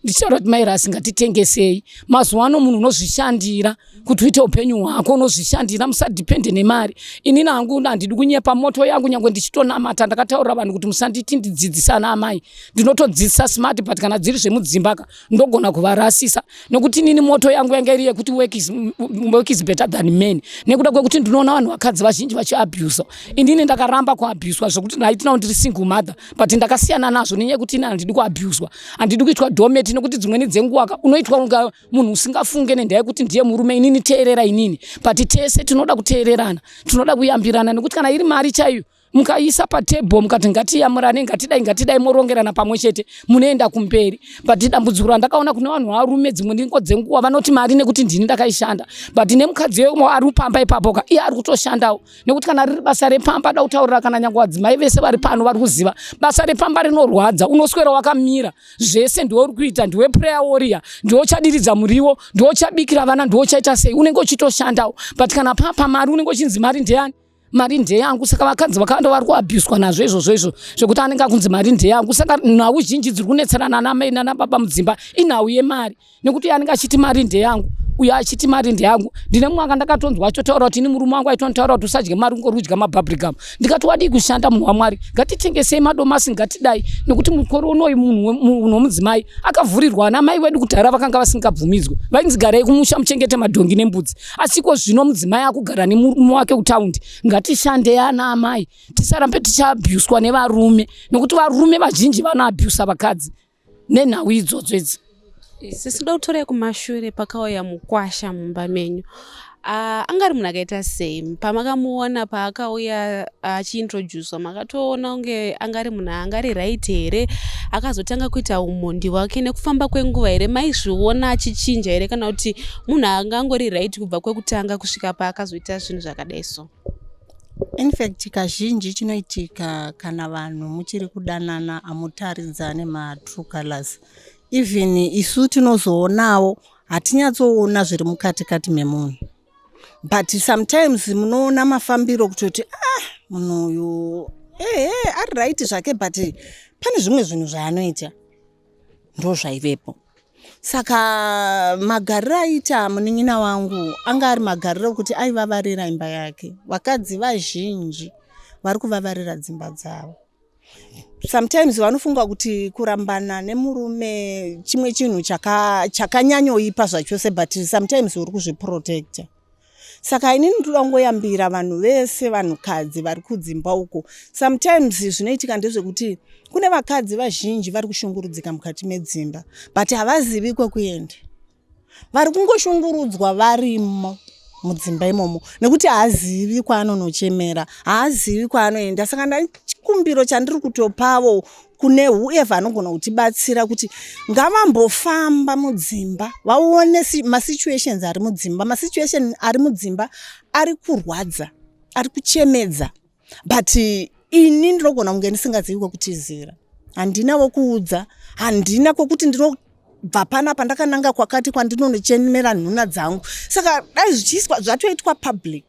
ndichitaura kuti mairasi ngatitengesei mazuva ano munhu unozvishandira kuti uite upenyu hwako unozvishandira musadhipende nemari inini hangu handidi kunyepa moto yangu nyange ndichitonamata ndakataurira vanhu kuti musanditi ndidzidzisa ana amai ndinotodzidzisa smart but kana dziri zvemudzimba ka ndogona kuvarasisa nekuti inini moto yangu yanga iri yekuti work is, work is better than men nekuda kwekuti ndinoona vanhu vakadzi vazhinji vachiabusa inini ndakaramba kuabuswa zvekuti ndaitinao ndiri single mother but ndakasiyana nazvo nenyaya yekuti ini handidi kuabuswa handidi kuitwa domet nekuti dzimweni dzenguva ka unoitwa kunga munhu usingafunge nendaa yekuti ndiye murume inini teerera inini but tese tinoda kuteererana tinoda kuyambirana nekuti kana iri mari chaiyo Mukaisa patable mukati ngatiyamurane, ngatidai, ngatidai, morongerana pamwe chete, munoenda kumberi. But dambudziko randakaona kune vanhu varume, dzimwe ndingo dzenguva vanoti mari nekuti ndini ndakaishanda, but nemukadzi ari pamba ipapo ka, iye ari kutoshandawo, nekuti kana riri basa repamba, da kutaurira kana nyange vadzimai vese vari pano vari kuziva basa repamba rinorwadza. Unoswera wakamira, zvese ndiwe uri kuita, ndiwe prayer warrior, ndiwe uchadiridza muriwo, ndiwe uchabikira vana, ndiwe uchaita sei, unenge uchitoshandawo. But kana papa mari, unenge uchinzi mari ndeyani? Mari ndeyangu. Saka vakadzi vakawanda vari kuabhuswa nazvo izvozvo izvo zvekuti anenge akunzi mari ndeyangu. Saka nhau zhinji dziri kunetserana namai nanababa mudzimba inhau yemari, nekuti iye anenge achiti mari ndeyangu, uyo achiti mari ndeyangu. Ndine mumwe anga ndakatonzwa achitotaura kuti ini murume wangu aitonitaura kuti usadye mari, ungori kudya mabubblegum. Ndikati wadii kushanda, munhu waMwari? Ngatitengesei madomasi, ngatidai, nekuti mukore unoyu munhu womudzimai akavhurirwa. Ana mai vedu kudhara vakanga vasingabvumidzwe, vainzi garai kumusha muchengete madhongi nembudzi. Asi iko zvino mudzimai akugara nemurume wake kutaundi. Ngatishandei, ana amai, tisarambe tichiabhuswa nevarume, nekuti varume vazhinji vanoabhusa vakadzi nenhau idzodzo idzi. Sisi, ndoda kutorai kumashure pakauya mukwasha mumba menyu. Anga ari munhu akaita sei pamakamuona paakauya achiintroducwa? Makatoona kunge anga ari munhu anga ari right here? Akazotanga kuita umhondi hwake nekufamba kwenguva here? Maizviona achichinja here, kana kuti munhu anga angori right kubva kwekutanga kusvika paakazoita zvinhu zvakadai so? In fact, kazhinji chinoitika, kana vanhu muchiri kudanana, hamutaridzane matrue colors. Even isu tinozoonawo, hatinyatsoona zviri mukati kati memunhu, but sometimes munoona mafambiro kutoti, ah, munhu uyu ehe ari right zvake, but pane zvimwe zvinhu zvaanoita. Ndo zvaivepo. Saka magariro aita munin'ina wangu anga ari magariro ekuti aivavarira imba yake. Vakadzi vazhinji vari kuvavarira dzimba dzavo. Sometimes vanofunga kuti kurambana nemurume chimwe chinhu chakanyanyoipa zvachose, but sometimes uri kuzviprotecta. Saka inini ndoda kungoyambira vanhu vese, vanhukadzi vari kudzimba uko. Sometimes zvinoitika ndezvekuti kune vakadzi vazhinji vari kushungurudzika mukati medzimba, but havazivi kwekuenda. Vari kungoshungurudzwa varimo mudzimba imomo nekuti haazivi kwaanonochemera, haazivi kwaanoenda. Saka ndachikumbiro chandiri kutopavo kune whoever anogona kutibatsira kuti ngavambofamba mudzimba vaone masituations ari mudzimba. Masituation ari mudzimba ari kurwadza, ari kuchemedza, but ini ndinogona kunge ndisingazivi kwekutizira, handina wokuudza, handina kwekuti ndinobva panapa ndakananga kwakati kwandinonochemera nhuna dzangu. Saka dai zvichiiswa, zvatoitwa public,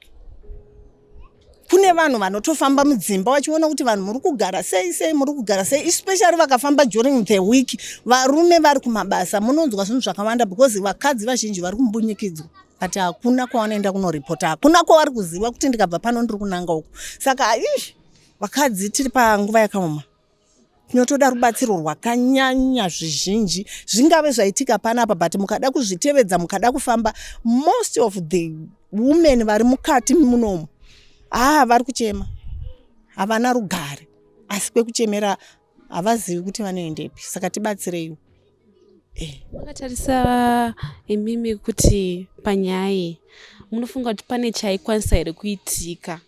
kune vanhu vanotofamba mudzimba vachiona kuti vanhu muri kugara sei sei, muri kugara sei, especially vakafamba during the week, varume vari kumabasa, munonzwa zvinhu zvakawanda, because vakadzi vazhinji vari kumbunyikidzwa, but hakuna kwavanoenda kunoripota, hakuna kwavari kuziva kuti ndikabva pano ndiri kunanga uku. Saka ish, vakadzi tiri panguva yakaoma, tinotoda rubatsiro rwakanyanya. Zvizhinji zvingave zvaitika panapa, but mukada kuzvitevedza, mukada kufamba, most of the women vari mukati munomu, haa, vari kuchema, havana rugare, asi kwekuchemera havazivi kuti vanoendepi. Saka tibatsireiwo. Makatarisa imimi kuti panyaya iyi, munofunga kuti pane chaikwanisa here kuitika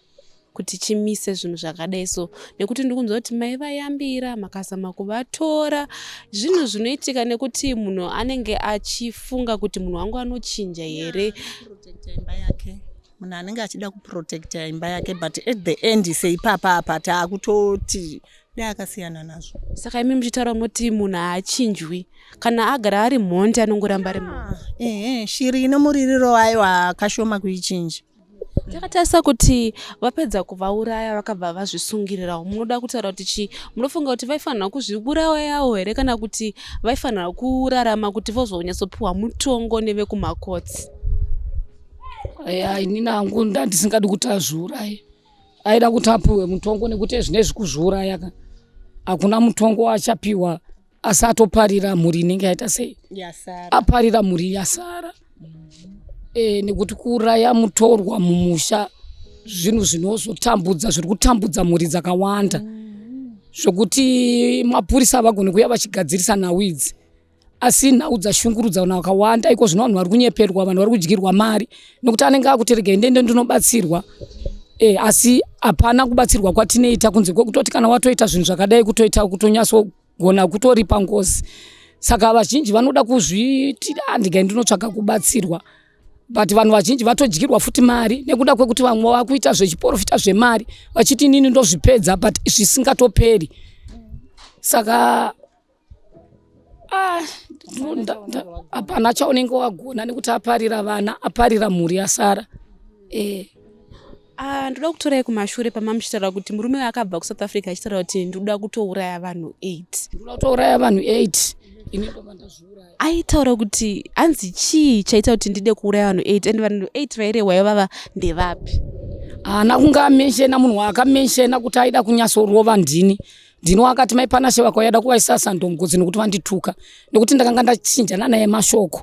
kuti chimise zvinhu zvakadai so? Nekuti ndiri kunzwa kuti maivayambira, makazama kuvatora. Zvinhu zvinoitika nekuti munhu anenge achifunga kuti munhu wangu anochinja here? Imba yake, munhu anenge achida kuprotecta imba yake, but at the end, seipapa apa, taakutoti dai akasiyana nazvo. Saka imi muchitaura munoti munhu haachinjwi, kana agara ari mhondi anongoramba ari mhondi? Ehe, shiri ine muririro wayo, akashoma kuichinja. Takatarisa kuti vapedza kuvauraya, vakabva vazvisungirirawo. Munoda kutaura kuti chii? Munofunga kuti vaifanira kuzviurayawo here, kana kuti vaifanira kurarama kuti vozonyatsopiwa mutongo nevekumakotsi? Ya, inini hangu ndandisingadi kuti azviuraye. Aida kuti apiwe mutongo, nekuti zvinezvi kuzviuraya ka, hakuna mutongo achapiwa, asi atoparira mhuri inenge yaita sei? Yasara. Aparira mhuri yasara, nekuti kuuraya mutorwa mumusha zvinhu zvinozotambudza, zviri kutambudza mhuri dzakawanda, zvokuti mapurisa havagoni kuuya vachigadzirisa nhau idzi, asi nhau dzashungurudza vanhu vakawanda. Iko zvino vanhu vari kunyeperwa, vanhu vari kudyirwa mari, nekuti anenge akuti regai ndende ndinobatsirwa. E, asi hapana kubatsirwa kwatinoita kunze kwekutoti kana watoita zvinhu zvakadai kutoita kutonyatsogona kutoripa ngozi. Saka vazhinji vanoda kuzviti ah, ndigai ndinotsvaga kubatsirwa, but vanhu vazhinji vatodyirwa futi mari nekuda kwekuti vamwe vakuita zvechiporofita zvemari vachiti inini ndozvipedza, but zvisingatoperi. Saka ah, hapana chaunenge wagona nekuti aparira vana, aparira mhuri yasara. E. Ah, ndoda kutorai kumashure pamamuchitaura kuti murume akabva kuSouth Africa achitaura kuti ndinoda kutouraya vanhu 8. Ndinoda kutouraya vanhu 8, ini ndobva ndazviuraya. Aitaura kuti hanzi chii chaita kuti ndide kuuraya vanhu 8, and vanhu 8 vairehwa ivava ndevapi? Haana kunge amenshena munhu waakamenshena kuti aida kunyatsorova ndini. Ndini wakati mai Panashe vakauya kuvaisa sando mugodzi nekuti vandituka, nekuti ndakanga ndachinjana naye mashoko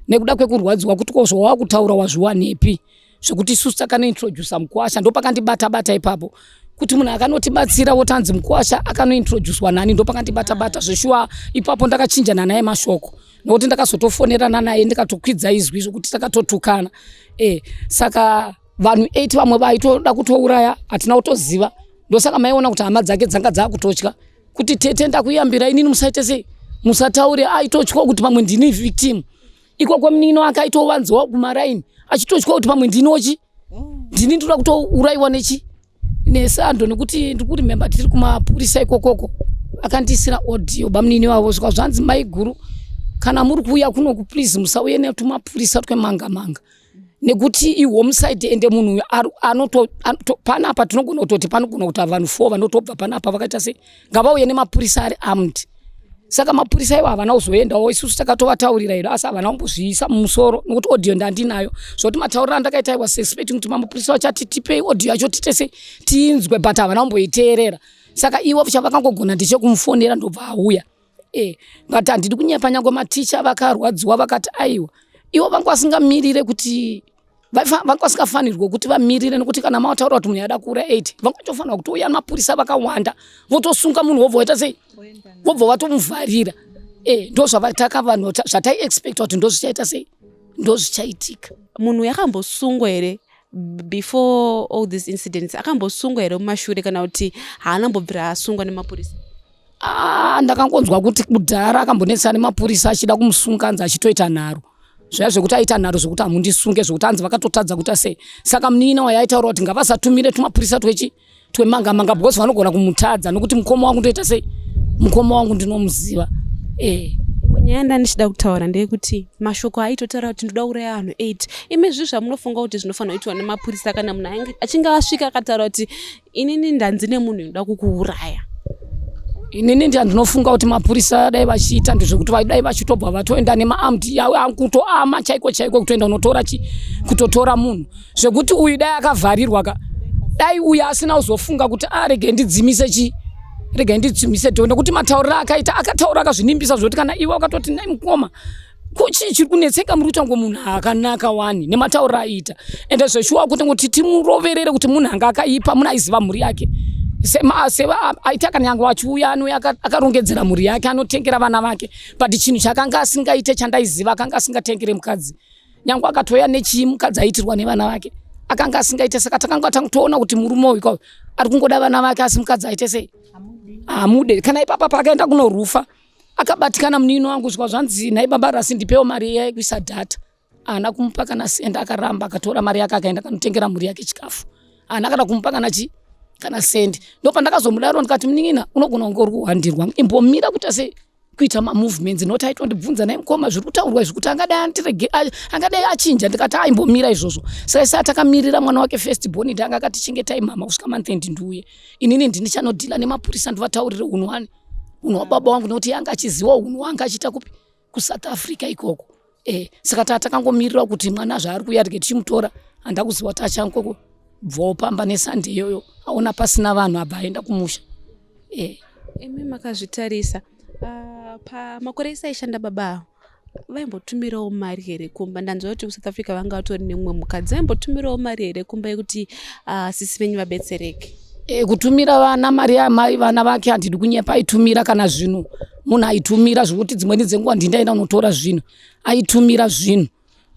nekuda kwekurwadziwa kuti ko zvawakutaura wazviwanepi, zvekuti isusu takanointrodusa mukwasha. Ndopakandibata bata ipapo kuti munhu akanotibatsira wotanzi mukwasha akanointroducwa nani. Ndopakandibata bata zveshuwa ipapo, ndakachinjana naye mashoko nokuti ndakazotofonerana naye ndikatokwidza izwi zvokuti takatotukana. E, saka vanhu 8 vamwe vaitoda kutouraya hatina kutoziva. Ndosaka maiona kuti hama dzake dzanga dzakutotya kuti tete ndakuyambira inini, musaite sei, musataure. Aitotya kuti pamwe ndini victim ikoko. Munino akaitovanziwa kumaraini achitotya kuti pamwe ndinochi ndini ndoda kutourayiwa nechi nesando, nekuti ndiri kuremember tiri kumapurisa ikokoko akandiisira audio bamunini wavo svika zvanzi, "Mai guru, kana muri kuuya kunoku, please musauye netumapurisa twemanga manga nekuti ihomicide, ende munhu uyu panapa tinogona kutoti panogona kuti vanhu 4 vanotobva panapa vakaita sei, ngavauye nemapurisa ari armed." Saka mapurisa ivo havana kuzoendawo. Isusu takatovataurira hedu, asi havana kumbozviisa mumusoro nokuti audio ndandinayo. Zvokuti matauriro andakaita, I was expecting kuti mapurisa vachati tipei audio yacho tite sei, tiinzwe, but havana kumboiteerera. Saka ivo chavakangogona ndechekumufonera, ndobva auya. E, but handidi kunyepa, nyange maticha vakarwadziwa vakati aiwa, ivo vanga vasingamirire kuti vanga vasingafanirwe kuti vamirire, nekuti kana mataura kuti munhu ada kuura 8, vanga vatofanirwa kuti uya mapurisa vakawanda, votosunga munhu, wobva waita sei, vobva vatomuvharira. E, ndo zvavataka vanhu zvataiexpecta kuti ndo zvichaita sei, ndo zvichaitika. Munhu yakambosungwa here before all these incidents? Akambosungwa here mumashure, kana kuti haana mbobvira asungwa nemapurisa? Ah, ndakangonzwa kuti kudhara akambonetsana nemapurisa achida kumusunga, anzi achitoita nharo zvaya zvekuti aita nharo zvekuti hamundisunge, zvekuti anzi vakatotadza kuita sei. Saka munin'ina wayo aitaura kuti ngavasatumire tumapurisa twechi twemanga manga because vanogona kumutadza, nokuti mukoma wangu ndoita sei, mukoma wangu ndinomuziva e. Imwe nyaya ndandichida kutaura ndeyekuti mashoko aitotaura kuti ndoda kuuraya vanhu 8, imi zvii zvamunofunga kuti zvinofanira kuitwa nemapurisa kana munhu achinge asvika akataura kuti inini ndanzi nemunhu inoda kukuuraya? Inini ndinofunga kuti mapurisa dai vachiita ndezvekuti dai vachitobva vatoenda nemaarmed, kutoama chaiko chaiko, kutoenda kunotora chi kutotora munhu, zvekuti uyu dai akavharirwa ka, dai uyu asina kuzofunga kuti arege ah, ndidzimise chi regai ndidzimise dho, nekuti matauriro akaita, akataura akazvinimbisa zvokuti kana iwe wakatoti nai mukoma, ko chii chiri kunetseka, muri kuita ngo munhu akanaka wani nematauriro aiita. Ende zveshuwa kuti ngoti timuroverere kuti munhu anga akaipa, munhu aiziva mhuri yake, aita kana yange achiuya anouya akarongedzera mhuri yake, anotengera vana vake, but chinhu chakanga asingaite chandaiziva, akanga asingatengere mukadzi. Nyange akatoya nechii, mukadzi aitirwa nevana vake, akanga asingaite. Saka takanga tangotoona kuti murume uyu ka ari kungoda vana vake, asi mukadzi aite sei, hamude. Kana ipapa paakaenda kunorufa akabatikana munino wangu, svika zvanzi, "Nhai baba Rasi, ndipewo mari iya yekuisa data." Haana kumupa kana sendi, akaramba, akatora mari yake akaenda kanotengera mhuri yake chikafu. Haana kana kumupa kana chi kana sendi. Ndopandakazomudaro ndikati, "Munin'ina, unogona kunge uri kuwandirwa, imbomira kuita sei, kuita mamovements," noti aitondibvunza, "Nai mukoma, zviri kutaurwa izvi kuti angadai andirege, angadai achinja?" Ndikati, "Aimbomira izvozvo." Saka isa takamirira mwana wake first born, ndanga akati, "Chengetai mama kusvika month end ndiuye, inini ndini chanodhila nemapurisa, ndivataurire unhu wani, unhu hwababa wangu," nekuti yanga achiziva unhu wanga achiita kupi, kuSouth Africa ikoko. E, saka taa takangomirira kuti mwana zvaari kuuya rege tichimutora. Handa kuziva kuti achangobvawo pamba neSunday iyoyo, aona pasina vanhu, abva aenda kumusha e. Imi makazvitarisa, pamakore ese aishanda baba ava, vaimbotumirawo mari here kumba? Ndanzwa kuti kuSouth Africa vanga vatori nemumwe mukadzi. Vaimbotumirawo mari here kumba yekuti sisi venyu vabetsereke? E, kutumira vana mari yamai vana vake, handidi kunyepa, aitumira kana zvinhu. Munhu aitumira zvekuti dzimweni dzenguva ndindaenda kunotora zvinhu, aitumira zvinhu.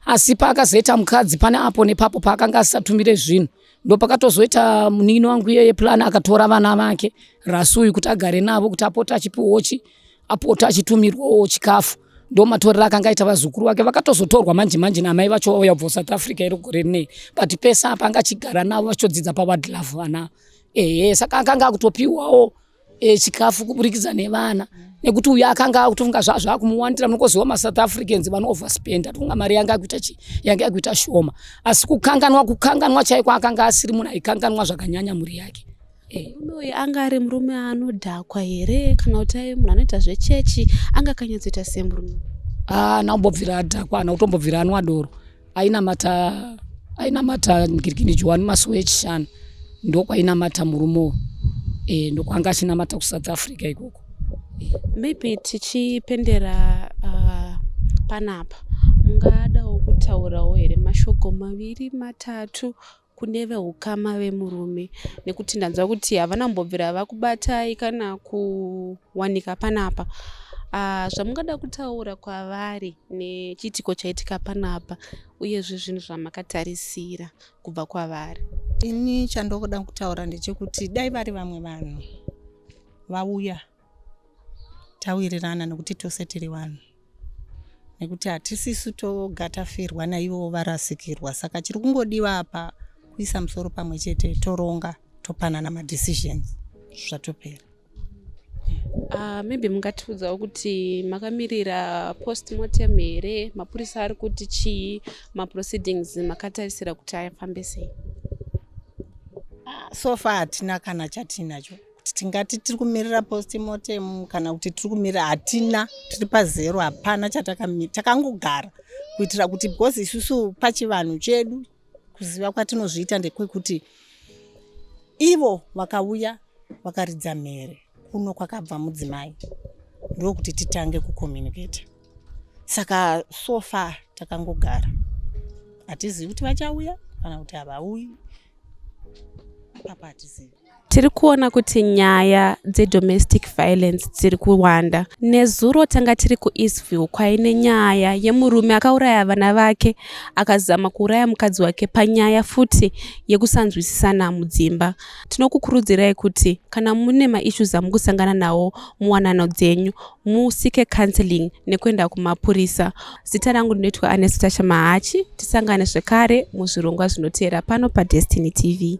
Asi paakazoita mukadzi, pane apo nepapo paakanga asisatumire zvinhu. Ndopakatozoita munin'ina wangu iyeye plan, akatora vana vake Rasuyu kuti agare navo, kuti apote achipiwawo chi apote achitumirwawo chikafu. Ndo matorero akanga aita vazukuru vake. Vakatozotorwa manje manje namai vacho vauya kubva South Africa iri gore rinei, but pese apa anga achigara navo vachitodzidza paWadlove vana. Ehe, saka akanga akutopiwawo chikafu kuburikidza nevana, nekuti uyu akanga akutofunga zvakumuwandira. Munokoziva maSouth Africans vano overspenda, tofunga mari yanga akuita chi yanga yakuita shoma. Asi kukanganwa chaiko akanga asiri munhu aikanganwa zvakanyanya mhuri yake. Murume uyu anga ari murume anodhakwa here, kana kuti ai munhu anoita zvechechi? Anga akanyatsoita sei murume? Haana kumbobvira adhakwa, haana kutombobvira anwa doro. Ainamata ngirikini Johani Masowe echishanu, ndokwainamata murume uyu. Ndokwanga achinamata kuSouth Africa ikoko. Maybe tichipendera panapa, mungadawo kutaurawo here mashoko maviri matatu kune veukama vemurume? Nekuti ndanzwa kuti havana kumbobvira vakubatai kana kuwanika panapa. Zvamungada kutaura kwavari nechiitiko chaitika panapa, uyezve zvinhu zvamakatarisira kubva kwavari. Ini chandoda kutaura ndechekuti dai vari vamwe vanhu vauya tawirirana, nekuti tose tiri vanhu, nekuti hatisisu toga tafirwa, naivowo varasikirwa. Saka chiri kungodiwa apa kuisa musoro pamwe chete, toronga, topanana madecisions, zvatopera. Maybe mungatiudzawo kuti makamirira postmortem here? Mapurisa ari kuti chii? Maproceedings makatarisira kuti afambe sei? So far hatina kana chatinacho kuti tingati tiri kumirira postmortem kana kuti tiri kumirira. Hatina, tiri pazero, hapana chatakamira, takangogara kuitira kuti, because isusu pachivanhu chedu kuziva kwatinozviita ndekwekuti ivo vakauya vakaridza mhere kuno kwakabva mudzimai, ndokuti titange kucommunicate. Saka so far takangogara, hatizivi kuti vachauya kana kuti havauyi papa, hatizivi. Tiri kuona kuti nyaya dzedomestic violence dziri kuwanda. Nezuro tanga tiri kuEastville kwaine nyaya yemurume akauraya vana vake, akazama kuuraya mukadzi wake panyaya futi yekusanzwisisana mudzimba. Tinokukurudzirai kuti kana mune maissues amukusangana nawo muwanano dzenyu, museeke counseling nekuenda kumapurisa. Zita rangu ndinoitwa Anestasha Mahachi. Tisangane zvekare muzvirongwa zvinoteera pano paDestiny TV.